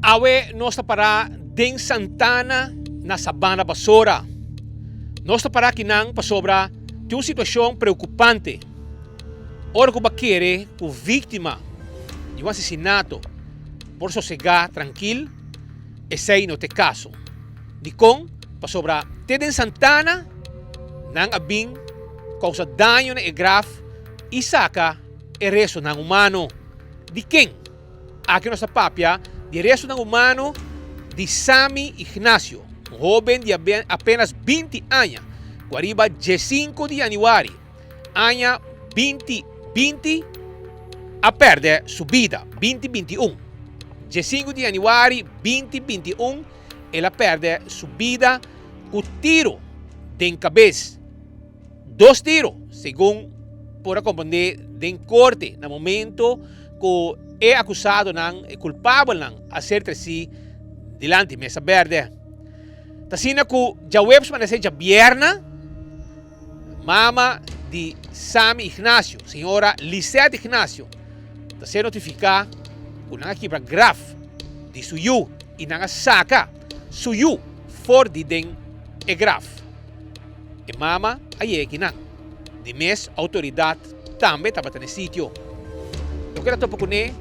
Awe nos ta pará den Santana na Sabana Basora. Nos ta pará akinan pasobra tin un situashon preokupante. Ora ku bo a kere ku víktima di un asesinato por sosegá trankil, esei no ta e kaso. Dikon? Pasobra te den Santana nan a bin kousa daño na e graf i saka e restonan humano. Di ken? Aki nos ta papia di restonan humano di Sammy Ignacio, un hoben di apenas 20 aña, ku ariba 15 di yanüari aña 2020 a pèrdè su bida, 2021. 15 di yanüari 2021 el a pèrdè su bida ku tiro den kabes. Dos tiro, segun por a komprondé den korte na momento ku e akusadonan, e kulpabelnan a ser tresí dilanti mesa bèrdè. Ta asina ku djaweps manesé djabièrna, mama di Sammy Ignacio, señora Lisette Ignacio, ta ser notifiká ku nan a kibra graf di su yu i nan a saka su yu for di den e graf. E mama a yega kinan. Di mes outoridat tambe tabata na e sitio. Loke el a topa kuné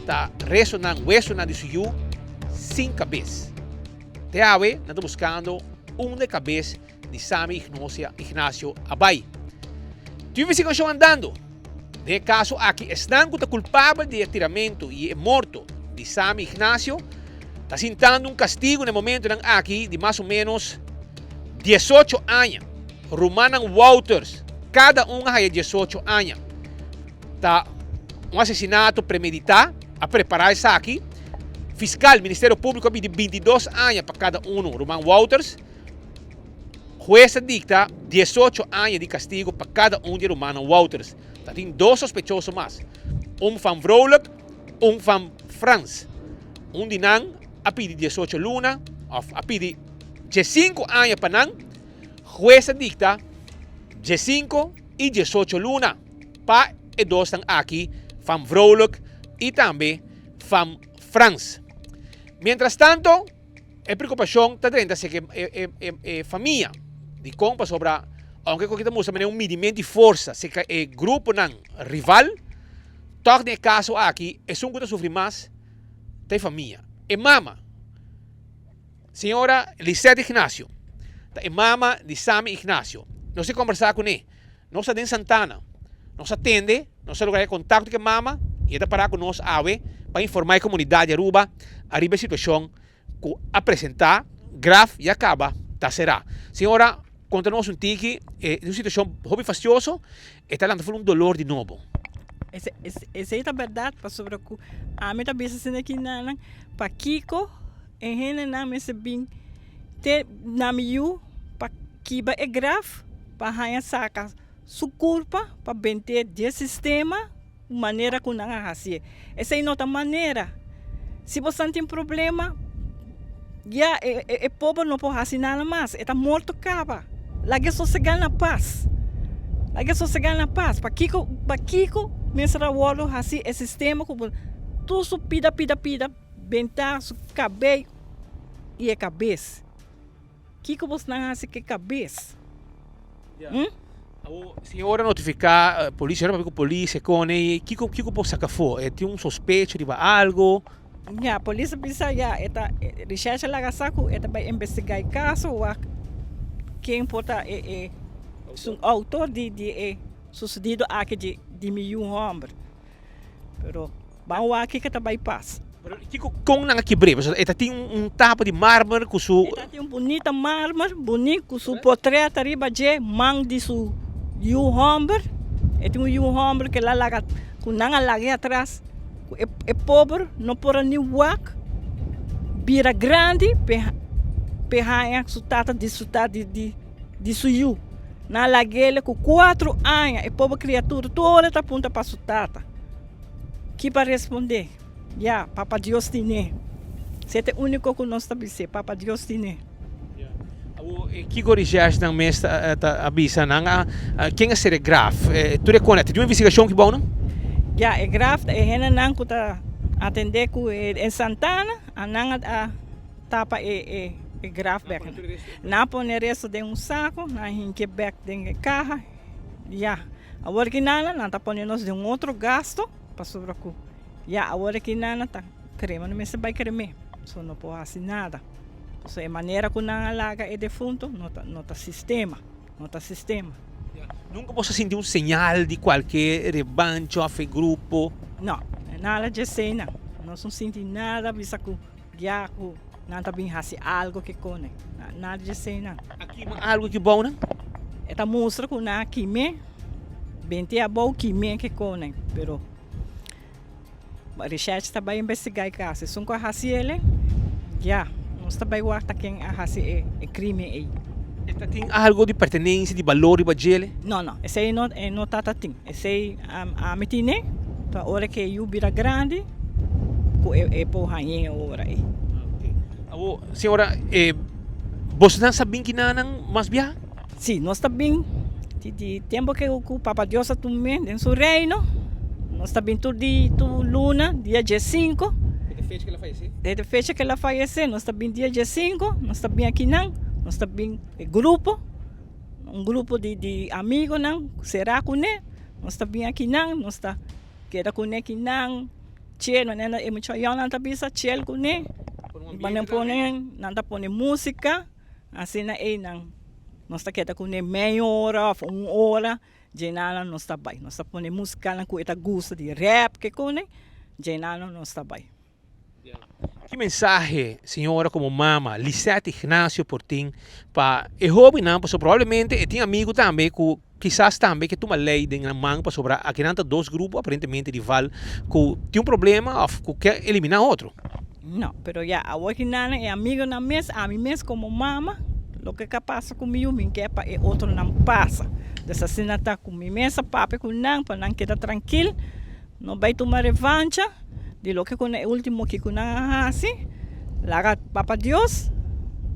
ta restonan, wesonan di su yu sin kabes. Te awe nan ta buskando unda e kabes di Sammy Ignacio a bai. Tin investigashon andando. Den e kaso aki esnan ku ta kulpabel di e tiramentu i e morto di Sammy Ignacio ta sintando un kastigu na e momentunan aki di mas o ménos 18 aña. Rumannan Wouters, kada un a haya 18 aña. Ta un asesinato premeditá, a prepará esaki. Fiskal, Ministerio Públiko a pidi 22 aña pa kada unu ruman Wouters. Hues a dikta 18 aña di kastigu pa kada un di e rumannan Wouters. Ta tin dos sospechoso mas, un van Vrolijk, un van Frans. Un di nan a pidi 18 luna òf a pidi 15 aña pa nan. Hues a dikta 15 i 18 luna pa e dosnan aki, van Vrolijk i tambe van Frans. Mientrastanto. E preokupashon ta drenta si e famia. Dikon? Pasobra ounke ku aki ta mustra manera un midiment di forsa serka e gruponan rival, tòg den e kaso aki esun ku ta sufri mas ta e famia. E mama, señora Lisette Ignacio, ta e mama di Sammy Ignacio. Nos a kombersá kuné. Nos ta den Santana. Nos a tende, nos a logra e kontakto ku e mama i e ta pará ku nos awe pa informá e komunidat di Aruba ariba e situashon ku a presentá. Graf ya kaba ta será. Señora, konta nos un tiki e un situashon hopi fastioso, e ta lanta for un dolor di nobo. Esei ta bèrdat pasobra ku ami ta bisa asina ki nan pakiko e hendenan mester bin te na mi yu pa kiba e graf pa haña saka su kurpa pa bent'é di e sistema manera ku nan a hasié. Esei no ta manera. Si bo san tin problema ya e pober no por hasi nada mas, e ta morto kaba. Laga e sosegá na pas. Laga e sosegá na pas. Pakiko pakiko mester a wòrdu hasi e sistema ku tur su pida pida pida bentá su kabei i e kabes. Kiko bosnan hasi ku e kabes? Hm? Awor, si ora notifiká polis, ora papia ku polis e kone i kiko kiko por saka afó? E tin un sospecho riba algo? Ya, polis a bisa ya e ta recherche a laga sa ku e ta bai investigá e kaso wak ken por ta e e su outor di di e susedido aki di di mi yu hòmber. Pero ban wak kiko ta bai pas. Pero kiko kon nan a kibr'é? Pasobra e ta tin un tapa di marmer ku su. E ta tin un bunita marmer buni ku su potret ariba dje man di su yu hòmber. E tin un yu hòmber ku el a laga ku nan a lag'é atras ku e pober no por a ni wak bira grandi p'e haña su tata disfrutá di su yu. Nan a lag'el ku kuatro aña e pober kriatura tur ora ta punta pa su tata. Ki pa respondé? Ya, Papa Dios tine. Esei ta e úniko ku nos ta bis'é, Papa Dios tine. Awor, kiko recherchenan mes ta a bisa nan? Ken a ser e graf? Tur e kone, ta tin un investigashon ki bou nan? Ya, e graf ta e hendenan ku ta. Atendé ku e santana, a nan a tapa e graf bek. Nan a pone resto den un sako, nan a hinke bek den e kaha. Ya, awor ki nan nan ta pone nos den un otro gasto pasobra ku ya awor ki nan ta krema no mester bai krem'é, so no por hasi nada. Pasobra e manera ku nan a laga e defunto no ta no ta sistema, no ta sistema. Nunka bo sa sinti un señal di kualke revancha òf e grupo? No, nada djesei nan. Nos no sinti nada bisa ku ya ku nan ta bin hasi algo ke kone. Nada djesei nan. A kima algo ki bou nan? E ta mustra ku nan a kim'é, benti abou kim'é ke kone, pero Recherche ta bai investigá e kaso. Esun ku a hasi el, ya, nos ta bai wak ta ken a hasi e krimen ei. E ta tin algo di pertenensia, di balor riba djele? No, no, esei no, e no ta ta tin. Esei ami tine pa ora ku e yu bira grandi ku e por hañ'é e ora ei. Awor, señora, e bosonan sa bin kinanan mas biaha? Sí, nos ta bin di tempu ku Papa Dios a tum'é den su reino. Nos ta bin tur di tur luna, dia diesinku. Desde fecha ku el a fayesé? Desde fecha ku el a fayesé, nos ta bin dia diesinku, nos ta bin akinan, nos ta bin e grupo, un grupo di di amigonan será kuné, nos ta bin akinan, nos ta keda kuné akinan, chel, manera e muchachonnan ta bisa, chel kuné, pone, nan ta pone músika. Asina einan nos ta keda kuné mei ora òf un ora, djenana nos ta bai. Nos ta pone musikanan ku e ta gusta di rèp ke kune, djenana nos ta bai. Ki mensahe señora komo mama Lisette Ignacio por tin pa e hóbennan? Pasobra probablemente e tin amigu tambe ku kisas tambe ke tuma lei den nan man pasobra akinan ta dos grupo aparentemente rival ku tin un problema òf ku ke eliminá otro. No, pero ya awor ki nan e amigonan mes, ami mes komo mama, loke ka pasa ku mi yu mi ke pa e otronan pasa. Des asina ta ku mi mes a papia ku nan pa nan keda trankil, no bai tuma revancha di loke ku nan e ultimo ki ku nan a hasi, laga Papa Dios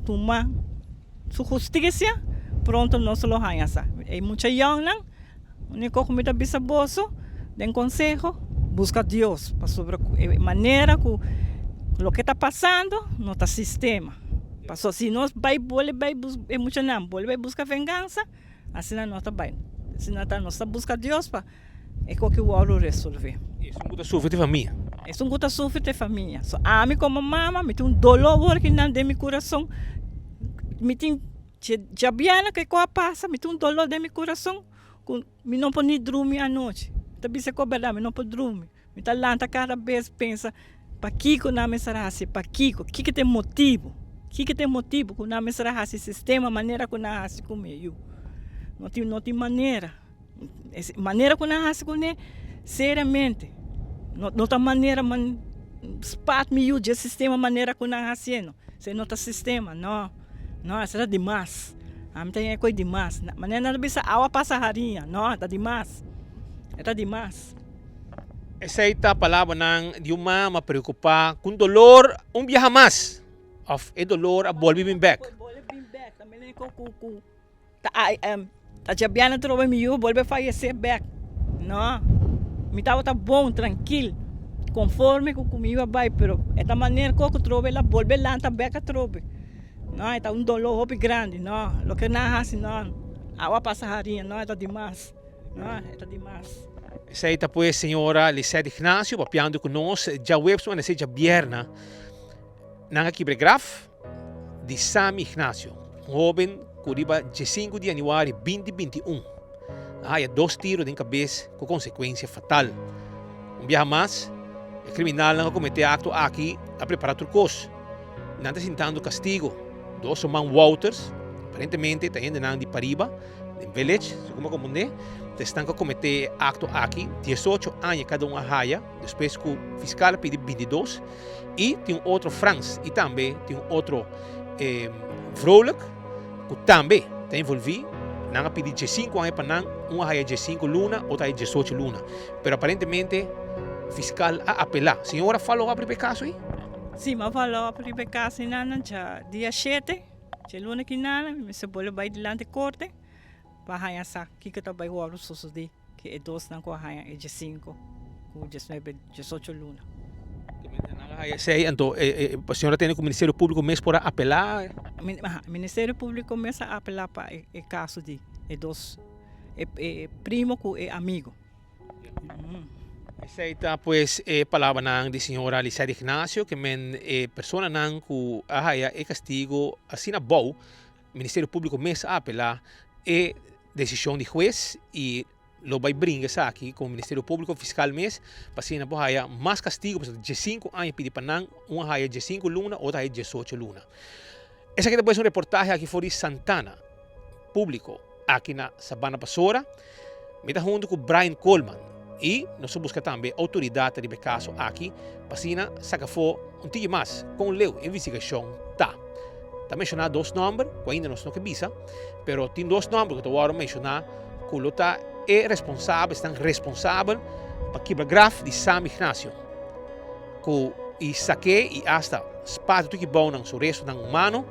tuma. Su hustisia, pronto nos lo haña sa. E mucha yònnan, úniko ku mi ta bisa boso den konseho, buska Dios, pasobra ku e manera ku loke ta pasando no ta sistema. Pasobra si nos bai bolbe bai e muchanan bolbe bai buska vengansa, asina no ta bai. Asina ta nos ta buska Dios pa E koki wòrdu resolvé. Esun ku ta sufri ta e famia. Esun ku ta sufri ta e famia. So ami komo mama mi tin un doló wor kinan den mi kurason. Mi tin djabièrnè ku e kos a pasa mi tin un doló den mi kurason ku mi no por ni drumi anochi. Mi ta bisa ku bèrdat mi no por drumi. Mi ta lanta kada bes pensa pakiko nan mester a hasi, pakiko, kiko ta e motibu, kiko ta e motibu ku nan mester a hasi sistema manera ku nan a hasi ku mi yu. No tin no tin manera. Manera ku nan hasi kuné seriamente no no ta manera man spat mi yu dje sistema manera ku nan hasiendo esei no ta sistema no no esei ta dimas ami ta yega koe dimas manera nan ta bisa awa pasa hariña no ta dimas e ta dimas. Esei ta palabranan di un mama preokupá ku un dolor un biaha mas òf e dolor a bolbe bin bèk. Ta ta djabiana trobe mi yu bolbe fayesé bek. No, mi tabata bon, trankil, konforme ku mi yu a bai, pero e ta manera ku trobe el a bolbe lanta bek atrobe. No, e ta un doló hopi grandi, no, loke nan a hasi no, awa pasa hariña, no, e ta dimas, no, e ta dimas. Esei ta pues señora Lisette Ignacio papiando ku nos djaweps manesé djabierna nan a kibra e graf. di Sammy Ignacio, un hoben ku riba diesinku di yanüari binti 21 a haya dos tiro den kabes ku konsekuensia fatal. Un biaha mas, e kriminalnan ku kometé e akto aki a prepará tur kos. Nan ta sintando kastigo. Dos ruman Wouters, aparentemente ta hendenan di pariba, den village, segun mi a komprendé, ta esnan ku a kometé e akto aki. Diesocho aña kada un a haya, despues ku fiskal a pidi bintidos. I tin un otro Frans i tambe tin un otro Vrolijk ku tambe ta envolví. Nan a pidi diesinku aña pa nan, un a haya diesinku luna, otro a haya diesocho luna. Pero aparentemente fiskal a apelá. Señora follow up riba e kaso ei? Sí, mi a follow up riba e kaso ei nan dja dia shete, dje luna ki nan, mi mester bolbe bai dilanti korte pa haña sa kiko ta bai wòrdu sosodé. Ki e dosnan ku a haña e diesinku ku diesnuebe, diesocho luna. Haya esei, anto e señora tende ku Ministerio Públiko mes por a apelá? Ministerio Públiko mes a apelá pa e kaso di e dos, e primo ku e amigo. Esei ta pues e palabranan di señora Lisette Ignacio, ke men e personanan ku a haya e kastigo asina bou, Ministerio Públiko mes a apelá e desishon di hues i lo bai bringa esaki ku Ministerio Públiko, fiskal mes, pa asina por haya mas kastigo, pasobra diesinku aña pidi pa nan, un a haya diesinku luna, otro a haya diesocho luna. Esaki ta pues un reportahe aki for di Santana Públiko aki na Sabana Basora. Mi ta huntu ku Brian Coleman i nos a buska tambe outoridat riba e kaso aki pa asina saka afó un tiki mas kon leu e investigashon ta. Ta menshoná dos nòmber ku ainda nos no ke bisa, pero tin dos nòmber ku ta wòrdu menshoná ku lo ta e responsabel, esnan responsabel pa kibra graf di Sam Ignacio ku i sak'é i asta spati tur ki bounan su restonan humano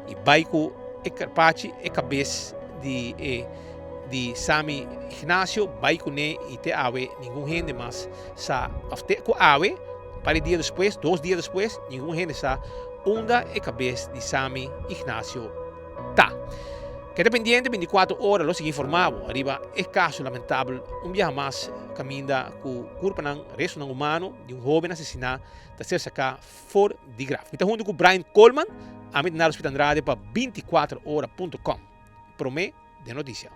i bai ku e karpachi, e kabes di e di Sammy Ignacio bai kuné i te awe ningun hende mas sa òf te ku awe par di dia despues, dos dia despues ningun hende sa unda e kabes di Sammy Ignacio ta. Keda pendiente 24 ora lo sigui informá bo ariba e kaso lamentabel un biaha mas kaminda ku kurpanan, restonan humano di un hóben asesiná ta ser saká for di graf. Mi ta huntu ku Brian Coleman, ami ta Nardo Smith Andrade pa 24 ora punto com. Promé den noticia.